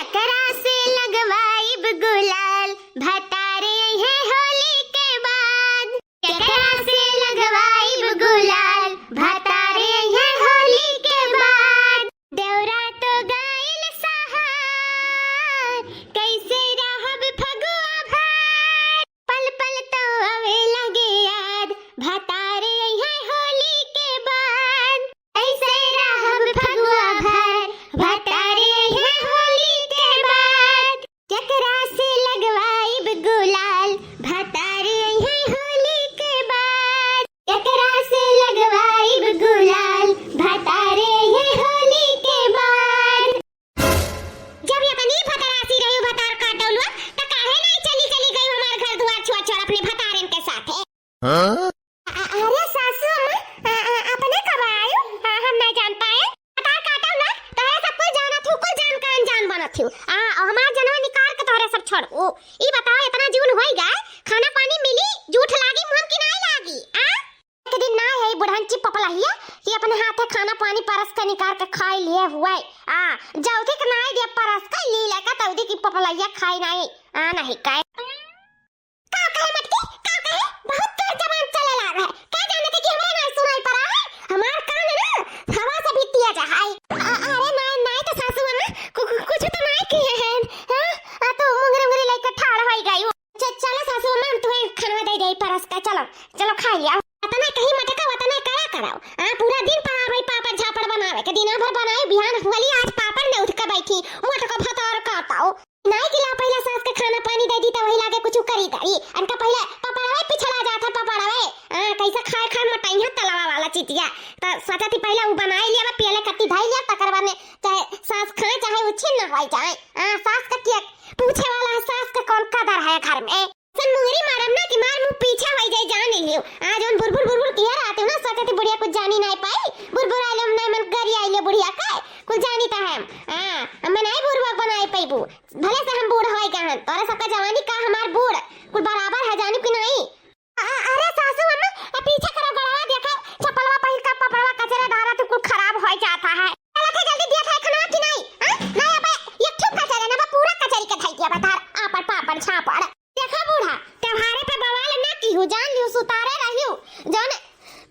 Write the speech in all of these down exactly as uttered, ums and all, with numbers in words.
केकरा से लगवाइब गुलाल, भतारे अइहे होली के बाद। केकरा से लगवाइब गुलाल, भतारे अइहे होली के बाद। देवरा तो गाइल सहार, कैसे रहब फगुआ भर। पल पल तो आवे लगे याद, भतारे अइहे होली के बाद। कैसे रहब फगुआ भर, भतारे अइहे होली के बाद। केकरा से लगवाइब गुलाल, भतारे अइहे होली के बाद। केकरा से लगवाइब गुलाल, भतारे अइहे होली के बाद। जब इतनी भतरासी रही भतार काटौलुआ, त काहे नाई चली, चली गई हमार घर दुआर छोड़, छोड़ अपने भतारन के साथे? हाँ? अ-, अरे सासू अम्मा, अ-, अ-, अपने कब आयु? अ, हम नाई जान पाए। भतार काटौलुआ, तोहरे सब कुछ जानत हूँ, कुल जान का अनजान बनत हूँ। आ, हमार जनवा निकाल के तोहरे सब छोड़। ओ, ई बताओ, इतना जून होई गए, खाना पानी मिली, जूठ लागी मुँह की नाई लागी? आ? एक दिन ना है बुढ़ंची पपलहिया कि अपने हाथे खाना पानी परस के निकाल के खाई लिए हुए। आ, जौदी के नाई दिया परस के ली लेके तौदी की पपलहिया खाई नाई। आ, नहीं काहे। का कहे मटकी? का कहे? बहुत तेज जबान चले लाग है। का जानते कि हमरे नाई सुनाई पड़ा है? हमार कान ना हवा से भी तेज है। आ, अरे नाई, नाई तो सासू अम्मा, कु-, कु-, कुछ तो नाई किए हैं। हाँ? आ, तू मुंगरी, मुंगरी लेके ठाड़ होई गई। च-, चलो सासू अम्मा, हम तुहे खाना दे दे परस के, चलो, चलो खा लिया। वतने कहीं मटका, वतने करा करो। आ, पूरा दिन पड़ा भाई पापड़ झापड़ बनावे के, दिना भर बनाई, बिहान हुअली आज पापड़ ने उठ के बैठी, मोटका भतार काटाओ। नाई कि ला पहले सास के खाना पानी दे दी, त वही लागे कुछ करी करी। अनका पहले पपड़वे पिछड़ा जात है, पपड़वे। आ, कैसे खाए खाए मोटाई है तलवा वाला चितिया। त सोचा थी पहले उ बनाई लिया, पियले कत्ती धाई लिया, तकर बाद में चाहे सास खाए, चाहे उ छिन्न हो जाए। आ, सास का किया पूछे वाला है, सास का कौन कदर है घर में। सन मुंगरी मारम ना कि मार मुंह पीछे होई जाई, जान लियो। आ जौन बुरबुर बुरबुर किया रहते हो ना, सोचे थी बुढ़िया कुछ जानी नाई पाई, बुरबुर आइले हम नाई मन गरी आइले बुढ़िया के, कुछ जानी ता हम। हाँ, हम नाई बुरबुर बनाई पाईबू, भले से हम बूढ़ होई गए हैं, तोरे सबका जवानी का हमार बूढ़, कुल बराबर है, जानी कि नाई? आ, अरे सासू अम्मा, ए पीछे करो गड़वा, देखो चपलवा पहिर का पपड़वा कचरे डारा तू कुल खराब होई जाता है। चलो थे जल्दी दिया था खाना कि नाई? हाँ? नाई अब एक ठो कचरे ना बा, पूरा कचरी के धई दिया बा धार, आपड़ पापड़ झापड़। देखा बूढ़ा, त्योहारे पे बवाल ना कीहू, जान लिहू, सुतारे रहियो। जौन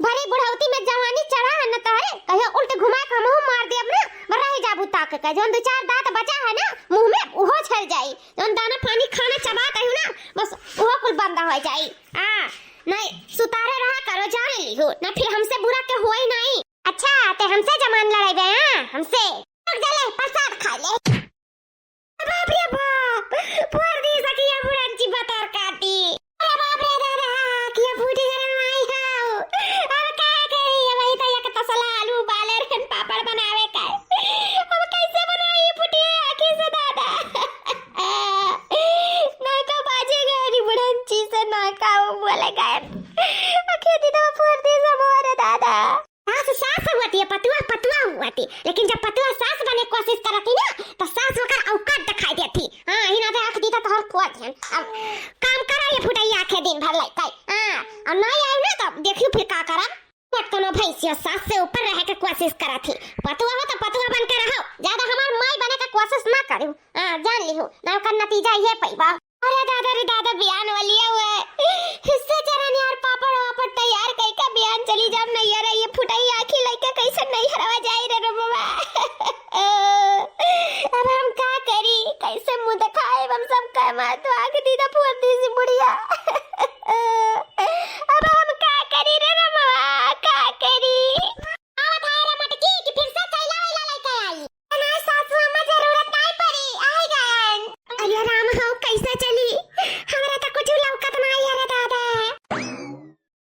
भरी बुढ़ौती में जवानी चढ़ा है न तोहरे, कहियो उल्ट घुमा के हमहू मार देब ना, बस रह जाबू ताक के। जौन दो चार दांत बचा है ना मुंह में, उहो झड़ जाई। जौन दाना पानी खाना चबात है ना, बस उहो कुल बंद हो जाई। आ, नहीं, सुतारे रहा करो, जान लिहू, ना फिर हमसे बुरा के होई नहीं। अच्छा, ते हमसे जमान लड़ाई बे, हाँ, हमसे। रुक जा ले, प्रसाद खा ले। बाप रे बाप, फोड़ दी सखिया बुढ़न ची बतर काटी। अरे बाप रे दादा, किया फूटी गरम आई हाउ। अब का करी, अब ही तो एक तसला आलू उबाले रहन पापड़ बनावे का। अब कैसे बनाई फूटी आँखी से दादा। ना का बाजे गए री बुढ़न ची से ना का वो बोले गए। आँखी दी तो फोड़ दी सब हो रे दादा। सास सास हुआ थी, पतुआ पतुआ हुआ थी, लेकिन जब पतुआ सास बने कोशिश करत ही ना, तो सास ओकर औकात दिखाई देत ही। हाँ, ही ना तो आँख दी तो तोहर खोल देन। अब काम करा ये फुटैया आँखें दिन भर लइका। हाँ, अब नहीं आयु ना तो देखियो फिर का करब। मत कोनो भैंसियो सास से ऊपर रहे के कोशिश करत ही। पतुआ हो तो पतुआ बन के रहो, ज्यादा हमार माई बने के कोशिश ना करू। हाँ, जान लिहू, ना ओकर नतीजा ये पैबा। अरे दादा रे दादा, बियान वाली है वो। हिस्से चरन यार, पापड़ वापड़ तैयार कई का बियान चली जाम नैहर। ये फुटाई आँखी लइका कैसे नैहरवा जाई रे रे बाबा। अब हम का करी, कैसे मुंह दिखाए हम सब का मार तो आँख दी तो फोड़ दी सी बुढ़िया। अब हम का करी रे रे बाबा, का करी? आवत है रे मटकी कि फिर से चैला वैला लइके आई। ना सासू अम्मा, जरूरत नाई पड़ी, आई गयन। अरे राम हो, कैसे चली? हमरा तो कुछ लौकत नाई है रे दादा।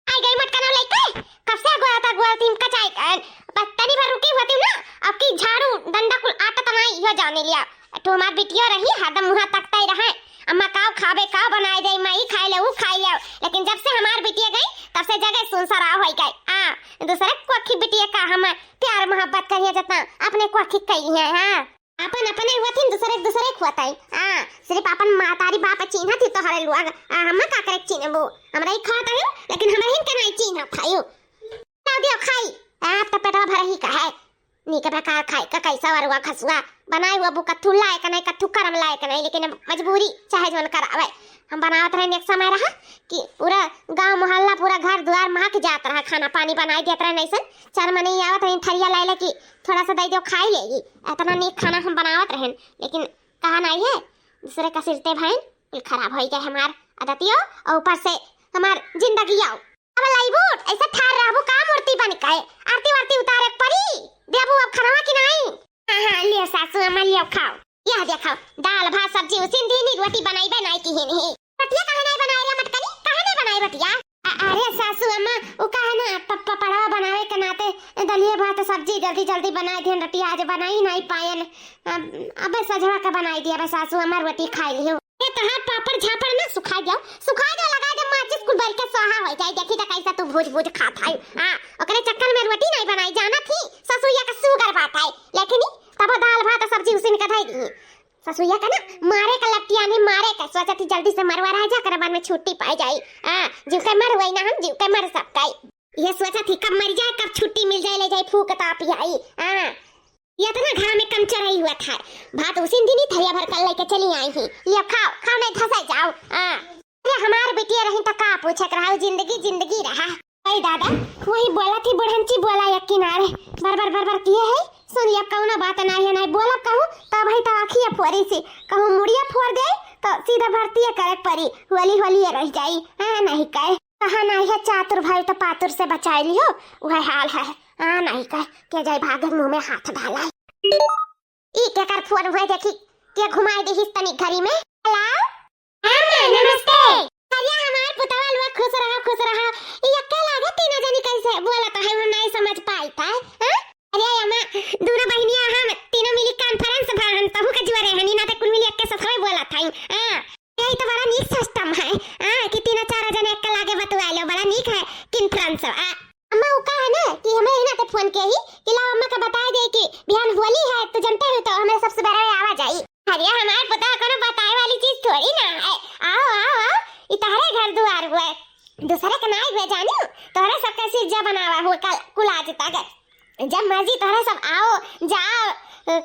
आई गई मटका ना लइके, कब से गोरा था गोरा तीन कचाई गयन। बस तनी भर रुकी होती ना, अब की झाड़ू डंडा कुल आटा तनाई यो जाने लिया। तो हमार बिटिया रही, हरदम मुँह तकता ही रहे। अम्मा काव खाबे, काव बनाए दे, मैं ही खाई ले, वो खाई ले। लेकिन जब से हमार बिटिया गई, तब से जगह सुनसरा होई गई। आ, दूसरे कोखी बिटिया का हम प्यार मोहब्बत करिए जतना अपने कोखी कही है, हाँ। अपन अपने हुआ थी, दूसरे दूसरे खुआताई। हाँ, सिर्फ अपन मातारी बाप चीन्हा थी तोहरे लोग। आ, हम का करे चीन्हबो? हमरा ही खात है, लेकिन हमरा ही के नहीं चीन्हा खायो। लाओ दियो खाई, आप तो पेटवा भर ही का है। नीके बेकार खाई का कैसा वरुआ खसुआ। बनाए हुआ बू कत्थू लायक नहीं, कत्थू करम लायक नहीं, लेकिन अब मजबूरी चाहे जौन करावे। हम बनावत रहन, एक समय रहा कि पूरा गांव मोहल्ला, पूरा घर दुआर महक जात रहा, खाना पानी बनाई देत रहन। ऐसन चार मनई आवत रहन, थरिया लाए ले कि थोड़ा सा दे दो, खाई लेगी। इतना नीक खाना हम बनावत रहन, लेकिन कहा नहीं है, दूसरे का सिरते भैन कुल खराब होई गए हमार आदतियो, और ऊपर से हमार जिंदगियो। अब लईबू, ऐसे ठार रहबू का मूर्ति बन के? आरती वारती उतारे के परी, देबू अब खनवा कि नहीं? हाँ, हाँ, लियो सासू अम्मा, लियो खाओ। यह देखो, दाल भात सब्जी उसिन दीनी, रोटी बनाइबे नहीं किहिन ही। रोटिया काहे नहीं बनाए रे मटकनी? काहे नहीं बनाए रोटिया? अ-, अरे सासू अम्मा, उ काहे ना प-, प-, पड़वा बनावे के नाते दलिया भात सब्जी जल्दी जल्दी बनाए दिहन, रोटिया आज बनाई नहीं पायन। अब, अबे सझवा के बनाई दिया बे सासू अम्मा, रोटी खाई लियो। ए, तहार पापड़ झापड़ ना सुखाई देउ, सुखाई देउ, लगाई देउ माचिस, कुल बरि के स्वाहा होइ जाई। देखी त कैसे तू भूज भूज खात है। हाँ, ओकरे चक्कर में रोटी नहीं बनाई, जानत ही ससुइया का sugar बात है, लेकिन ई तब दाल भात सब्जी उसिन के धई दी। ससुइया का ना मारे का लपटिया नहीं, मारे का सोचत ही जल्दी से मरवा रह जा, ओकरे बाद में छुट्टी पाई जाई। हाँ, जीव के मर हुई ना, हम जीव के मर सब काई। ये सोचत ही कब मर जाए, कब छुट्टी मिल जाए, ले जाए फूक ताप आई। हाँ, ये इतना घाम में कम चढ़ाई हुआ था। भात उसी दिन ही थरिया भर कर लेके चली आई ही। लियो खाओ, खाओ नहीं धसा जाओ। हाँ। अरे हमार बिटिया रही त का पूछत रहा, जिंदगी जिंदगी रहा। अरे दादा, वही बोला थी बुढ़ंची बोला एक किनारे, बर बर बर बर किए है। सुन लिया, कौनो बात नहीं है, नहीं बोलब कहूँ, तब है तो आँखिया फोरी सी, कहूँ मुड़िया फोर दे, तो सीधा भर्ती करे परी, होली होली ये रह जाई। हाँ, नहीं कहे, कहा नहीं है, चातुर भाई तो पातुर से बचाई लियो, वह हाल है। हाँ, नहीं कहे, के जाए भागे मुँह में हाथ डाला। ई केकर फोन हुए देखी, के घुमाई देहिस तनी घरी में। हेलो? हाँ, माँ, नमस्ते। अरे, हमार पुतवा लोग खुश रहो, खुश रहो। ई अक्के लागे तीनों जनी कैसे बोलत है, हम नहीं समझ पाई था, हाँ? अरे अम्मा, दोनों बहिनिया हम तीनों मिली conference भा हम तहू के जुआरे हनी, ना ते कुल मिली अक्के ससुरे बोलत है, हाँ? यही तो बड़ा नीक system है, हाँ, कि तीनों चार जने अक्के लागे बतुआ लो, बड़ा नीक है conference, आ, अम्मा, उ का है ना कि हमें इना ते फोन के ही कि लाओ अम्मा का बताए दे कि बिहान होली है, तो जानते हो तो हमें सब सवेरे आवा जाई। अरे हमार पुता कोनो बताए वाली चीज थोड़ी ना है। आओ, आओ, आओ, ई तहरे घर दुआर हुए, दूसरे के नाई हुए जानियो, तोहरे सबके सिरजा बनावा हुए कल कुल आज तक। जब मर्जी तोहरे सब आओ, जाओ,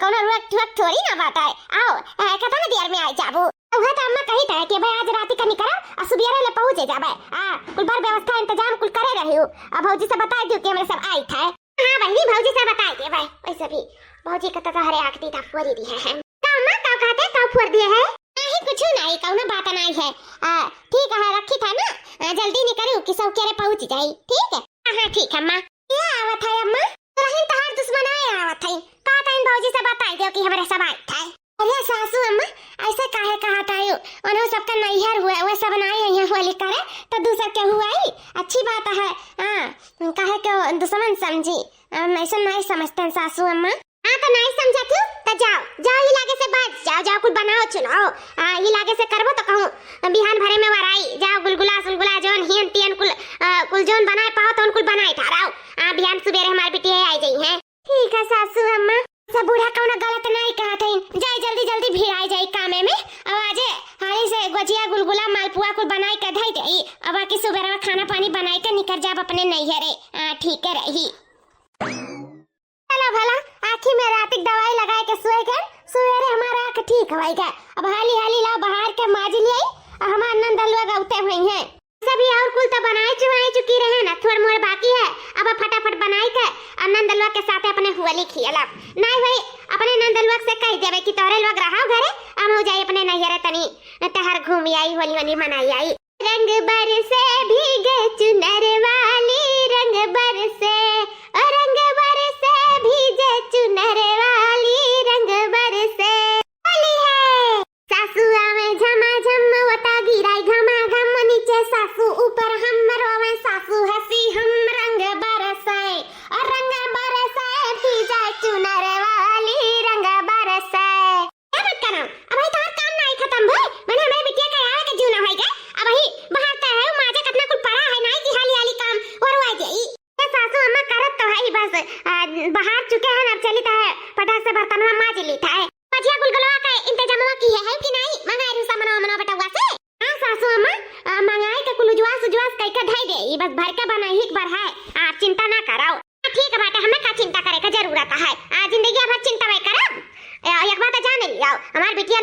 कोनो रुक ठुक थोड़ी ना बात है। आओ, ए, कितना देर में आए जाबू? उहे तो अम्मा कही था कि भाई आज राती का निकलो और सुबेरे ले पहुँचे जाबे। आ, कुल बार व्यवस्था इंतजाम कुल करे रही हूँ। अब भौजी से बताई दियो कि हमरे सब आई था। हाँ बहिनी, भौजी से बताई दे भाई। वैसे भी भौजी का तो तोहरे आँख दीदा फोरी दी है। का अम्मा, का कहते, का फोर दिए है? नहीं, कुछ नहीं, कौनो बात नहीं है। आ, ठीक है, रखी था ना, आ, जल्दी निकलू कि सौकेरे पहुँच जाई, ठीक है? हाँ, हाँ, ठीक है अम्मा। ये आवत है अम्मा, दुल्हन तोहार दुश्मन आए आवत है। का तइन भौजी से बताई दियो कि हमरे सब आए थे। अरे सासू अम्मा, ऐसे काहे कहा तायू? उन्हों सबका नैहर हुआ, वो सब ना आई हैं होली करे, तो दूसर के हुआ ही अच्छी बात है। हाँ, काहे के दुश्मन समझी? हम ऐसे नहीं समझते हैं सासू अम्मा। हाँ, तो नहीं समझा तू, तो जाओ, जाओ, ये लागे से बाज, जाओ, जाओ, कुल बनाओ चुनाओ। हाँ, ये लागे से करबो तो कहूँ, बिहान भरे में वराई, जाओ, गुलगुला, सुलगुला, जौन हियन तियन कुल, आ, कुल जौन बनाए पाओ, तो उन कुल बनाए ठाराओ। हाँ, बिहान सुबेरे हमार बिटिया आई जाई हैं। ठीक है सासू अम्मा, सब बूढ़ा कौनो गलत नहीं कहत हईन। जाए जल्दी जल्दी भिड़ाई जाई कामे में। अब आजे हाली से गोजिया गुलगुला मालपुआ कुल बनाई के धई देई। अब आके सुबेरवा खाना पानी बनाई के निकर जाब अपने नैहरे। आ, ठीक है रही। चलो भला, आँखी में रात की दवाई लगाए के सोए गए, सुबेरे हमारा आँख ठीक होई गए। अब हाली हाली लाओ बाहर के माजी ले आई, आ हमार नंद लोग औते हुई हैं। सभी और कुल तो बनाए चुनाए चुकी रहे ना, थोड़ मोड़ बाकी है। अब फटाफट बनाई के आ नंद लोग के साथ अपने होली खेलब। नहीं भाई, अपने नंद लोग से कह देवे कि तोरे लोग रहो घरे, हम हो जाई अपने नैहरे तनी टहर घूम आई, होली होली मनाई आई। रंग बरसे भीगे चुनर वाली, रंग बरसे, ओ रंग बरसे भीगे चुनर वाली, रंग बरसे। होली है। सासू आवे झमाझम, वोटा गिराई घमाघम, नीचे सासू ऊपर हम, रोवे सासू हंसी हम, रंग बरसे, और रंग बरसे, भीजे चुनर वाली, रंग बरसे। क्या बात करो, अब भाई तोहर काम ना आई खत्म भई, मने हमारे बिटिया का आवे के जू ना होई गए, अब भाई बाहर तय है, माजे कितना कुल पड़ा है, नहीं कि हाली हाली काम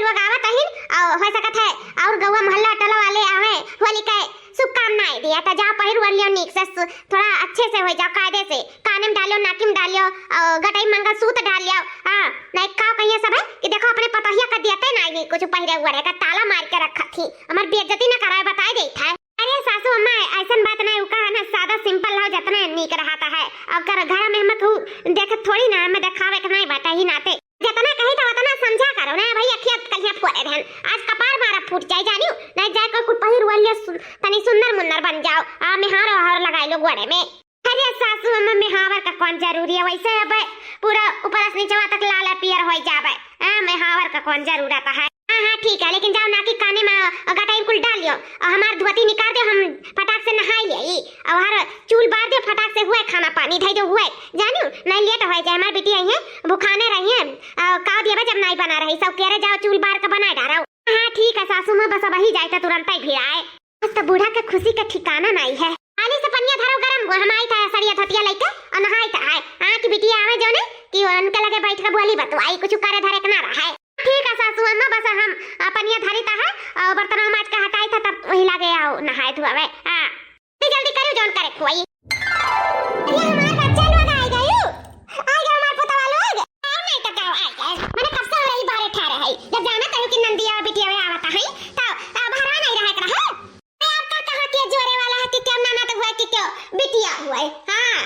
लोग आवत अहिन, और हो सकत है और गौवा मोहल्ला टोला वाले आवे, होली के शुभकामनाएं दिया, तो जाओ पहिर ओढ़ लियो नीक से, सु-, थोड़ा अच्छे से हो जाओ, कायदे से, काने में डालियो, नाकी में डालियो, और गटई मंगलसूत्र डालियो। हाँ, नहीं का कहिए सब है कि देखो अपने पतोहिया का दिया ते नहीं कुछ पहिरे ओढ़े का, ताला मार के रखा थी, हमार बेइज्जती न कराए, बताए देत है। अरे सासू अम्मा, ऐसन बात नहीं, उ कहा ना, सादा simple रहो, जतना नीक रहता है। अब कर घर में हम तू देख थोड़ी ना, मैं देखावे के नहीं बाटा ही नाते। जतना कही था उतना समझा करो ना भाई, अखिया कलिया फोड़े रहन। आज कपार मारा फूट जाए जानियो, नहीं जाए कोई कुल पहिर ओढ़ लियो, सु-, तनी सुंदर मुंदर बन जाओ। आ मेहार ओहार लगाई लो गोड़े में। अरे सासू अम्मा, मेहावर का कौन जरूरी है, वैसे अब पूरा ऊपर से नीचवा तक लाल पियर हो जावे। आ मेहावर का कौन जरूरत है? हाँ, हाँ, ठीक है, लेकिन जाओ नाकी काने में गटाई कुल डाल लियो और हमार धोती निकाल दो, हम फटाक से नहाई ले। और हर चूल बार दो, फटाक से हुए खाना पानी धई दो हुए, जानियो, नहीं लेट हो जाए, हमार बेटी आई है, भुखाने रही है, और का दिया जब नहीं बना रही, सब कह रहे जाओ चूल बार के बना डालो। हाँ, ठीक है सासू माँ, बस अब ही जाए तो तुरंत ही भी आए। आज तो बूढ़ा के खुशी का ठिकाना नहीं है। हाली से पनिया धरो गरम, हम आई था सड़िया धोतिया लेके और नहाई था आए। हाँ, कि बिटिया आवे जो ने कि उनके लगे बैठ के बोली बतवाई, कुछ करे धरे के ना रहे। ठीक है सासू अम्मा, बस हम, आ, पनिया धरी ता है और बर्तन हम आज का हटाई था, तब वही लगे आओ नहाए धोवे। हाँ, जल्दी जल्दी करो जौन करे कोई। अरे हमार बच्चा लोग आ गए, आ गए हमार पुतवा लोग। आओ नहीं तो का आ गए, मैंने कब से रही बारे ठा रहे, जब जाना तहु कि नंदिया बिटिया आवता है तो, आ, भरा नहीं रहे के रहे। अरे आपका कहाँ के जोरे वाला है कि क्यों ननद हुआ कि क्यों बिटिया हुआ है? हाँ,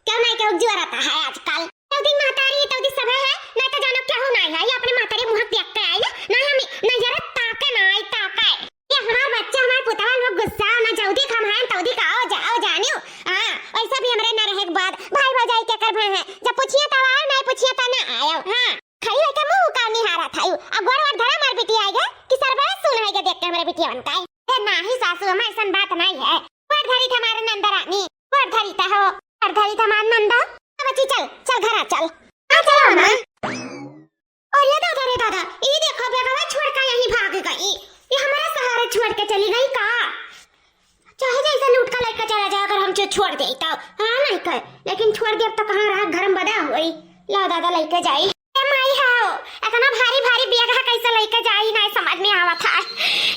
क्यों नहीं क्यों जोरता है आजकल? तौदी महतारी, तौदी सभे है, नहीं तो जानो केहू नहीं है, ये अपने महतारी मुँह देख के आई है, नहीं हम नजर ताके ना आई, ताके। ये हमार बच्चा, हमार पुतवा लोग गुस्सा ना, जल्दी कम है, तौदी का आओ जाओ जानियो। हाँ, वैसे भी हमरे न रहे के बाद भाई भौजाई के कर भय है, जब पूछिए तब आयो, नहीं पूछिए तब ना आयो। हाँ, खाली लइका मुँह का निहारा था, आ गोड़ वोड़ धरा हमार बिटिया आई है कि सरबे सुन है के देख के हमरे बिटिया बनता है। ए, नाही सासू, हम ऐसन बात नहीं है। गोड़ धरी था हमारे नंदा रानी, गोड़ धरी था हो, गोड़ धरी था हमार नंदा। अब बच्ची चल, चल घरा चल। हाँ, चलो अम्मा। अरे दादा रे दादा, ये देखो बेगवा छोड़ के यहीं भाग गई। ये हमारा सहारा छोड़ के चली गई का? चाहे जैसे लूट का लेके चला जाए, अगर हम जो छोड़ दे तो। हाँ, नहीं कर, लेकिन छोड़ दे तो कहाँ रहा, घर में बदा हुई। ला दादा लेके जाई। ए माई हो, इतना भारी भारी बैग है, कैसे लेके जाई, नहीं समझ में आवत है।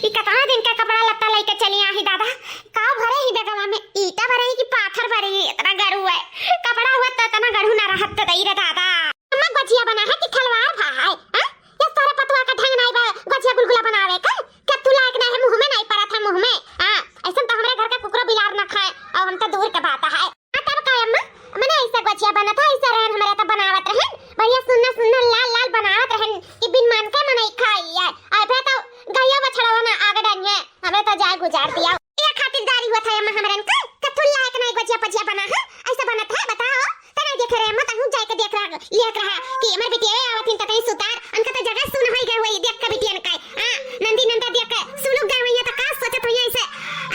ये कितना दिन का कपड़ा लत्ता लेके चली आई दादा। का भरे ही बैगवा में, ईटा भरे ही कि पाथर भरे ही, इतना गड़ू है। कपड़ा हुआ तो इतना गड़ू ना रहत तो दई रे दादा। अम्मा गोजिया बना है कि खलवार भा है, हाँ? ये सारे पतवा का ढंग नहीं बा, गोजिया गुलगुला बनावे का? क्या तू लायक नहीं है, मुँह में नहीं परत है, मुँह में। हाँ, ऐसन तो हमरे घर का कुकरो बिलार ना खाए, और हम तो दूर के बात है। हाँ, तब का अम्मा? मने ऐसा गोजिया बनत है, ऐसा रहन हमरे तो बनावत रहन, बढ़िया सुन्ना सुन्ना लाल लाल बनावत रहन कि बिन मान के मनई खाई है। और फिर तो गैया बछड़वा ना आग डनिए, हमें तो जाए गुजार दिया। ये खातिरदारी हुआ था अम्मा हमरन का, कथुल लायक नहीं गोजिया पजिया बना है, ऐसा बनत है, बताओ। तना देख रहे, मत हूँ जाए के देख रहा, ये कह रहा कि हमर बिटिया आवत हिन त कहीं सुतार, अनका तो जगह सुन होई गए हुई, देख के बिटियन का। हाँ, नंदी नंदा देख के सुलुक गए हुई है, तो का सोचत हुई है इसे?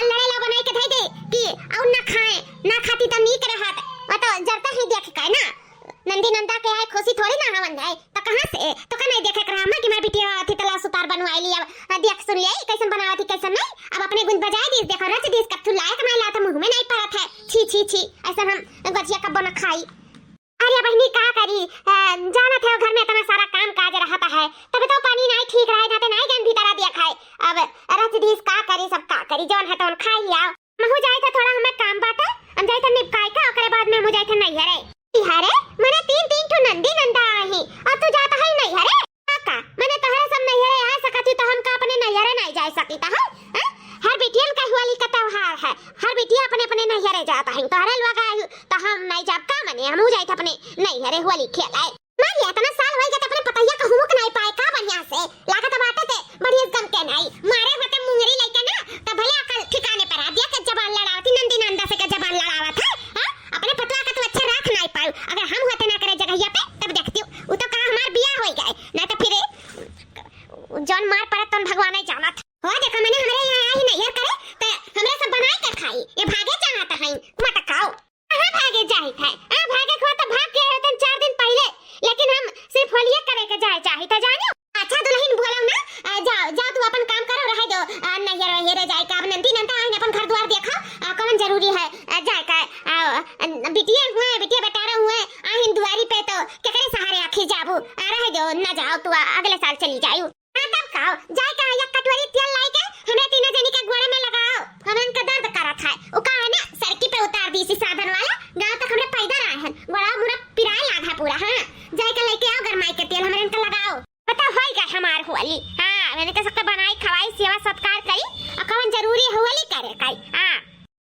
लड़े ला बनाई के धई दे कि और ना खाए, ना खाती तो नीक रहत। वो तो जरता ही देख के ना। नंदी नंदा के आए खुशी थोड़ी ना हवन जाए। तो कहाँ से? तो का नहीं देखे के रहा अम्मा कि मैं बिटिया अथी तला सुतार बनवाई ली, अब देख सुन ले, कैसन बनावत ही, कैसन नहीं। अब अपने गुंद बजाए दीस, देखो रच दीस, कत्थू लायक नहीं लात, मुँह में नहीं परत है। छी, छी, छी, ऐसा हम गोजिया कब्बो न खाई। अरे बहिनी का करी, अ, जानत है घर में इतना सारा काम काज रहता है, तब तो पानी नहीं ठीक रहे, ना तो नहीं गन भीतर दिया खाए। अब रच दीस का करी, सब का करी, जौन है तौन खाई लिया। महू जाए था थोड़ा हमें काम बाटे, हम जाए था निपकाए का, ओकरे बाद में हमू जाए था नैहरे। नैहरे? मने तीन तीन ठो नंदी नंदा आही, और तू जाता है नैहरे? काका, मने तोहरे सब नैहरे आ सकत ही, तो हम का अपने नैहरे नहीं जा सकी था, हैं? हैं? हर बिटियन का होली का त्योहार है, हर बिटिया अपने अपने नैहरे जाता है, तोहरे लोग आयु तो हम नहीं जाब का, मने हमू जाए था अपने नैहरे होली खेलाए। मार ये इतना साल होई गए तो अपने पतैया का हुमुक नहीं पाए का बढ़िया से। लागत बाटे ते बढ़िया गम के नहीं। मारे होते मुंगरी लइके ना, तो भले अकल ठिकाने पर आ दिया के जबान लड़ावती, नंदी नंदा से के जबान लड़ावत है, हाँ? अपने पतवा का तू अच्छा राख नहीं पाऊ। अगर हम होते ना करे जगहिया पे, तब देखती हूँ। वो तो कहा हमार बियाह होई गए, ना तो फिर जौन मार पड़े तौन भगवान ही जानत। हो देखो, मने हमरे यहाँ आई नैहर करे, तो हमरे सब बनाए के खाई। ये भागे चाहत है, मटकाओ। कहाँ भागे जाहित है? आ, भागे के हुआ तो भाग के होतन चार दिन पहिले, लेकिन हम सिर्फ होलिये करे के जाए चाहित है, जानियो। अच्छा दुल्हन बोलो ना, आ, जाओ, जाओ तू अपन काम करो, रहे दो, आ, नैहर वैहर जाए का, अब नंदी नंदा आइन अपन घर द्वार देखो, आ, कौन जरूरी है, आ, जाए का, आ, आ, बिटिया हुए, बिटिया बेटारा हुए, आइन दुआरी पे तो केकरे सहारे आखिर जाबू, आ, रहे दो, ना जाओ तू, आ, अगले साल चली जायू। हाँ, तब होली। हाँ, मैंने कहा सबके बनाई, खवाई, सेवा सत्कार करी, और कौन जरूरी है होली करे काई? हाँ,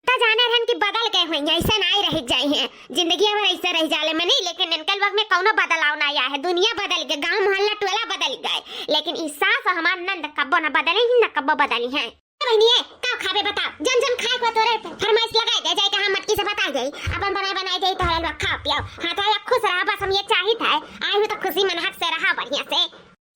तो जाने रहन कि बदल गए हुए हैं, ऐसे ना ही रह जाए हैं, जिंदगी भर ऐसे रह जाले मनी, लेकिन इनके लोग में कौनो बदलाव ना आया है। दुनिया बदल गए, गांव मोहल्ला टोला बदल गए, लेकिन ई सास हमार नंद कब्बो ना बदले ही, ना कब्बो बदली हैं। ए बहिनी, ए, का खाबे बताओ? जन जन खाए को तोरे फरमाइश लगाए दे, जाए के हम मटकी से बताए जाई, अपन बनाए बनाए जाई, तोहरे लोग खाओ पियो। हाँ, तो खुश रहा, बस हम ये चाहित है, आए हो तो खुशी मन हक से रहा बढ़िया से।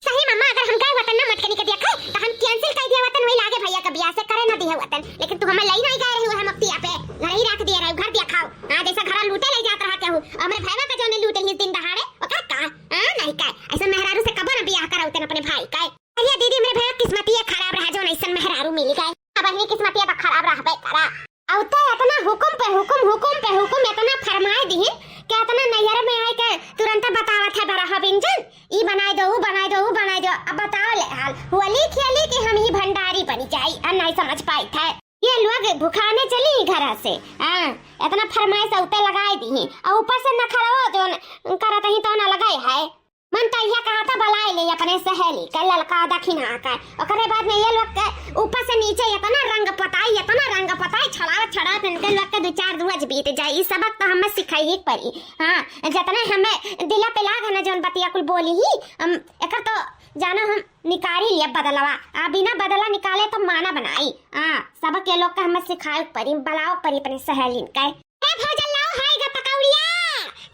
सही मम्मा, अगर हम गए वतन ना मटकनी के दिया खाए, तो हम cancel कर दिया वतन, वही लागे भैया का बियाह से करे ना दिया वतन। लेकिन तू हमें लई नहीं गए रही है मक्तिया पे, घर ही रख दिए रहे, घर दिया खाओ। हाँ, जैसा घर लूटे ले जात रहा केहू, हमरे भैया का जो नहीं लूटे ही दिन दहाड़े, ओकर का? हाँ, नहीं का? ऐसा मेहरारू से कबो ना बियाह कराओ तन अपने भाई का। अरे दीदी, हमरे भैया किस्मतिया खराब रहा, जो ऐसन मेहरारू मिल गए। अब बहिनी किस्मतिया तो खराब रहबे करा। अब तो इतना हुकुम पे हुकुम, हुकुम पे हुकुम, इतना फरमाए दिहिन कि इतना नैहर में आए के तुरंत बतावत है बरहा बिंजन, ई बनाए दो, ऊ बनाए दो, ऊ बनाए दो। अब बताओ ले हाल, होली खेली कि हम ही भंडारी बनी जाई, अब नहीं समझ पाई थे। ये लोग भुखाने चली घर से, हाँ, इतना फरमाइश उते लगाए दिहिन, और ऊपर से नखरवा जो करत ही तो ना लगाए है। मन तो यह कहा था, बलाए ले अपने सहेली के, ललका दखिना के। ओकरे बाद में ये लोग के ऊपर से नीचे इतना रंग पताई, इतना रंग पताई, छड़ावत छड़ावत इनके लोग के दो चार रोज बीत जाई। ई सबक तो हमें सिखाई ही पड़ी। हाँ, जितने हमें दिला पे लाग है ना, जौन बतिया कुल बोली ही, हम एकर तो जाना हम निकाली लिया बदलवा। आ, बिना बदला निकाले तो माना बनाई। हाँ, सबक ये लोग का हमें सिखाए पड़ी, बलाओ पड़ी अपने सहेलिन के। ए भौजन, लाओ हाय गा पकौड़िया,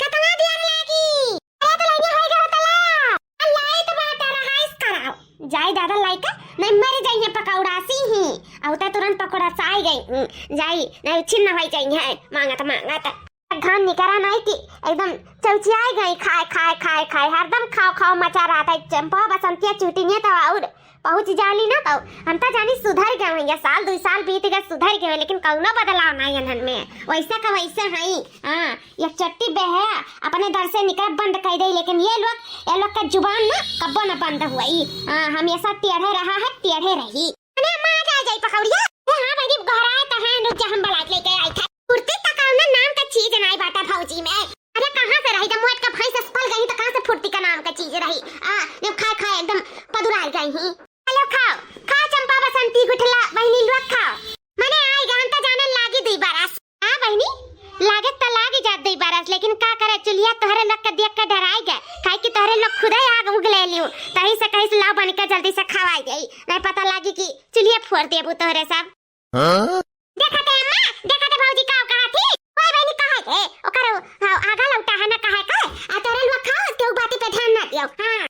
कितना देर लागी? अरे दुल्हनिया होई गए होता ला। आ लाइट बाटा रहाइस कराओ। जाई दादा लाइका, नहीं मर जाइए पकौड़ासी ही। अउते तुरंत पकौड़ासाई गई। हम्म, जाई, नहीं छिन्न होई जाइए, मांगत, मांगत। घाम निकरा नहीं कि एकदम चौचियाई गई, खाए, खाए, खाए, खाए, हरदम खाओ, खाओ मचा रहा था। चंपा बसंतिया चुटिनिया तो और पहुँच जाली ना, तो हम तो जानी सुधर गए हैं, या साल, दो साल बीत गए, सुधर गए हैं, लेकिन कौनो बदलाव नहीं है इन्हन में, वैसे का वैसे हैं। हाँ, एक चट्टी बेहया अपने दर से निकल बंद कर दे, लेकिन ये लोग, ये लोग का जुबान ना कब्बो ना बंद हुआ। ई, हाँ, हमेशा टेढ़े रहा है, टेढ़े रही। अरे माँ, जा जाई पकौड़िया। ए, हाँ भाई, घर आए तो हैं, रुक जा, हम बलात लेके आई था। फुर्ती तक ना नाम का चीज नहीं बाटा भौजी में। अरे कहाँ से रही, जब मोट का भैंस पल गई तो कहाँ से फुर्ती का नाम का चीज रही? आ, जब खाए खाए एकदम पदुराई गई ही। हेलो, खाओ, खाओ चंपा बसंती गुठला बहिनी लोग खाओ। मने आई गान त जानन लागी दुई बरस। हाँ बहिनी, लागत त लागी जात दुई बरस, लेकिन का करे, चुलिया तोहरे लोग के देख के डराई गए, काहे कि तोहरे लोग खुदे आग उगले लियो, तही से कहीं से लाओ बनिका जल्दी से खवाई जाई, नहीं पता लागी कि चुलिया फोड़ देबू तोहरे सब। हाँ? देखा ते अम्मा, देखा ते भौजी का कहा थी, कोई बहिनी कहा थे, ओकर, हाँ, आगा लौटा है ना कहा का, आ तोहरे लोग खाओ, केहू बाती पे ध्यान ना दियो, हाँ।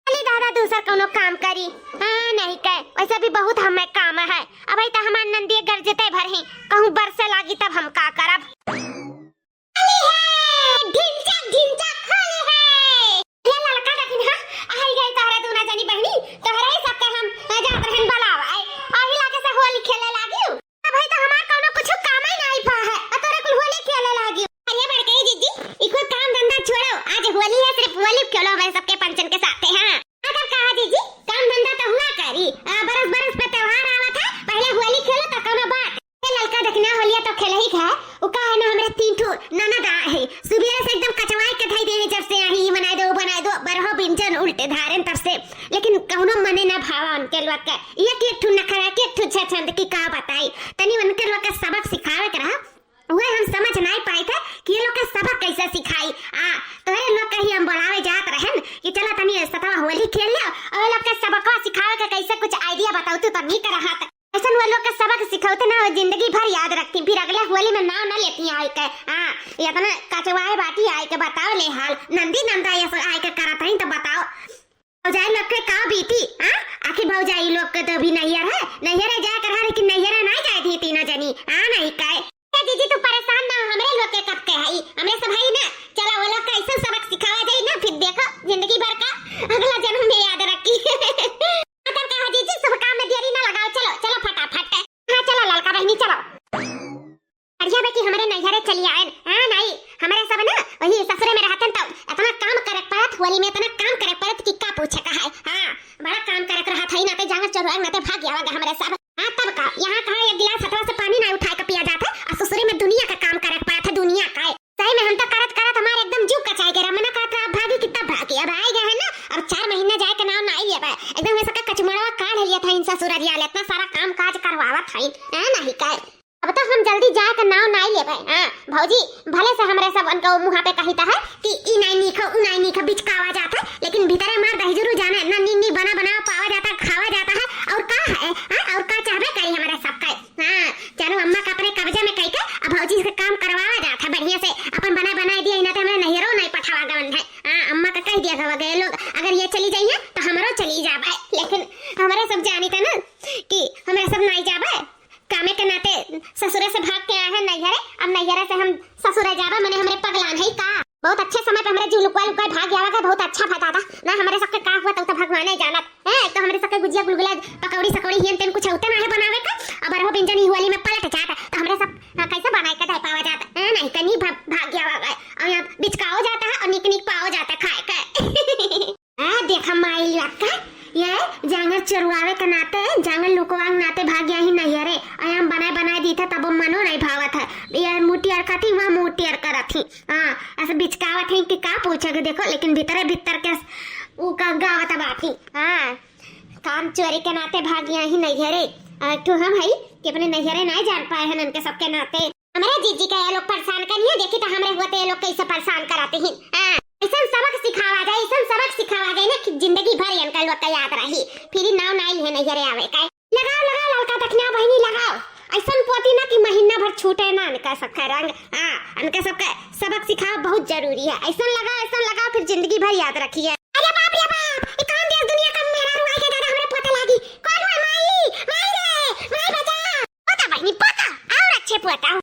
चली दादा, दूसर कौनो काम करी। हाँ, नहीं के, वैसे भी बहुत हमें काम है। अबही तो हमार नंदिये गरजते भर ही, कहूँ बरसे लागी तब हम का करब। होली है, ढिनचक ढिनचक होली है। ये ललका देखिन, हाँ, आई गई तोहरे दूना जनी बहिनी, तोहरे ही सबके हम जात रहन बलावा है। अही लागे से होली खेले लागी। अबही तो हमार कौनो कुछ काम ही नहीं भा है, आ तोरे कुल होली खेले लागी। अरे बड़कई जीजी, ई कुल काम धंधा छोड़ो, आज होली है, सिर्फ होली खेलो हमारे सबके पंचन के साथ, हाँ। अगर कहा जीजी, काम धंधा तो हुआ करी, आ, बरस बरस पे त्योहार आवत है, पहले होली खेलो तो कौनो बात। ए ललका देखना होलिया तो खेले ही है, उ का है ना, हमरे तीन ठो ननद आ है, सुबह से एकदम कचवाई के धई दे, जब से आई, ई बनाए दो, उ बनाए दो, बरहो बिंजन उल्टे धारेन तब से, लेकिन कौनो मने ना भावा उनके लोग के। एक एक ठो नखरा के, एक ठो छछंद की का बताई। तनी उनके लोग के सबक सिखावे के रहा, उहे हम समझ नाई पाई थे कि ये लोग के सबक कैसे सिखाई। आ, तोहरे लोग के ही हम बोलावे जात रहन कि चला तनी सतवा होली खेल ले, और ये लोग के सबकवा सिखावे के कैसे कुछ idea बताओ तू तो नीक रहत। ऐसन वो लोग के सबक सिखौते ना, वो जिंदगी भर याद रखती, फिर अगले होली में नाम ना लेती आई के। हाँ, ये इतना कचवाए बाटी आई के बताओ ले हाल, नंदी नंदा ये सब आई के करत रही तो बताओ। भौजाई लोग के का बीती, हाँ? आखिर भौजाई लोग के तो अभी नैहर है, नैहर है जाए कर है, लेकिन नैहर है नहीं जाए दी तीनों जनी, हाँ नहीं कहे। ए जीजी तू परेशान ना हो, हमरे लोग के कब के हई, हमरे सब हई ना। चला वो लोग के ऐसा सबक सिखावा जाई ना, फिर देखो जिंदगी भर का अगला जन्म में याद रखी। अगर कहा जीजी शुभ काम में देरी ना लगाओ, चलो, चलो फटाफट। हाँ चलो ललका बहिनी चलो। बढ़िया बा कि हमरे नैहरे चली आएन। हाँ माई, हमरे सब ना वही ससुरे में रहतन तो इतना काम करे पड़त, होली में इतना काम करे पड़त कि का पूछे का है। हाँ, बड़ा काम करत रहत है, नाते जांगर चोरवाए नाते भाग आवा हमरे सब। हाँ तब का, यहाँ कहाँ एक गिलास हथवा से पानी ना उठाए के पिया जात है, और ससुरे में दुनिया का काम करे पड़त है, दुनिया का है। सही में हम तो करत करत हमारे एकदम जीव कचाए गए, मना करत रहा, "अब भागी कि तब भागी।" अब आए गए हैं ना, अब चार महीना जाए के नाम ना आई। ससुररिया ले इतना सारा काम काज करवावत हईन, हैं, नहीं कहे। अब तो हम जल्दी जाए के नाव नाई लेबे। हाँ, भौजी, भले से हमरे सब उनके मुँहा पे कहित है कि ई नाई नीक है, ऊ नाई नीक है, बिचकावा जात है, लेकिन भीतरे मार दहिजरू जाने, ना नी नी बना बनावा पावा जाता, खावा जाता है, और का है, हाँ, और का चाहबे करी हमरे सबके। हाँ, जानू अम्मा का अपने कब्जा में कई के, अब भौजी से काम करवावा जात है बढ़िया से, अपन बनाए बनाए दिया, इन्हें तो हमरे नैहरो नहीं पठावा गवन है। हाँ, अम्मा का कह दिया गवा गए लोग, अगर ये चली जाइए तो हमरो चली जाबे, लेकिन हमरे सब जानी था ना कि हमरे सब नहीं जाबे, कामे के नाते ससुरे से भाग के आए हैं नैहरे, अब नैहरे से हम ससुरे जाबे, मने हमरे पगलान है का? बहुत अच्छे समय पे हमरे जीव लुकवा लुकवा भाग गया, बहुत अच्छा भा दादा ना, हमरे सबके का हुआ तो, तो भगवाने जानत है। एक तो हमरे सबके गुजिया गुलगुला पकौड़ी सकौड़ी हियन तेन कुछ होते ना है बनावे का, अब रहो बिंजन ई वाली में पलट जात तो हमरे सब, हाँ, कैसे बनाए के दे पावा जात है, नहीं कहीं भा-, भाग गया हुआ है। और यहाँ बिचकाओ जाता है और निक निक पाओ जाता है खाए के। आ, देखा माई लक्का, ये जांगर चरुआवे के नाते, जांगर लुकवा के नाते भाग गया ही नैहरे। और हम बनाए बनाए दी थे, तब मनो नहीं भावत है। ये मुटियर खाती, वहाँ मुटियर करत ही। हाँ, ऐसे बिचकावत है कि का पूछे के देखो, लेकिन भीतरे भीतर के उ का गावत बात ही। हाँ, काम चोरी के नाते भाग गया ही नैहरे। और एक ठो हम है कि अपने नैहरे नहीं जान पाए हैं उनके सबके नाते। हमरे जीजी के ये लोग परेशान करिए, देखी तो हमरे होते ये लोग कैसे परेशान कराते हैं। हाँ, ऐसन सबक सिखावा जाए, ऐसन सबक सिखावा जाए ना कि जिंदगी भर इनका लोग का याद रही। फिर ई नाव ना लिए नैहरे आवे का। लगाओ, लगाओ ललका दखिना बहिनी, लगाओ। ऐसन पोती ना कि महीना भर छूटे ना इनका सबका रंग। हाँ, इनका सबका सबक सिखाओ बहुत जरूरी है। ऐसन लगाओ, ऐसन लगाओ, फिर जिंदगी भर याद रखिए। अरे बाप रे बाप, ई कौन देश दुनिया का मेहरारू आ गया दादा, हमरे पोते लागी। कौन हुआ माई? माई रे, माई बचा। पोता बहिनी, पोता, और अच्छे पोता।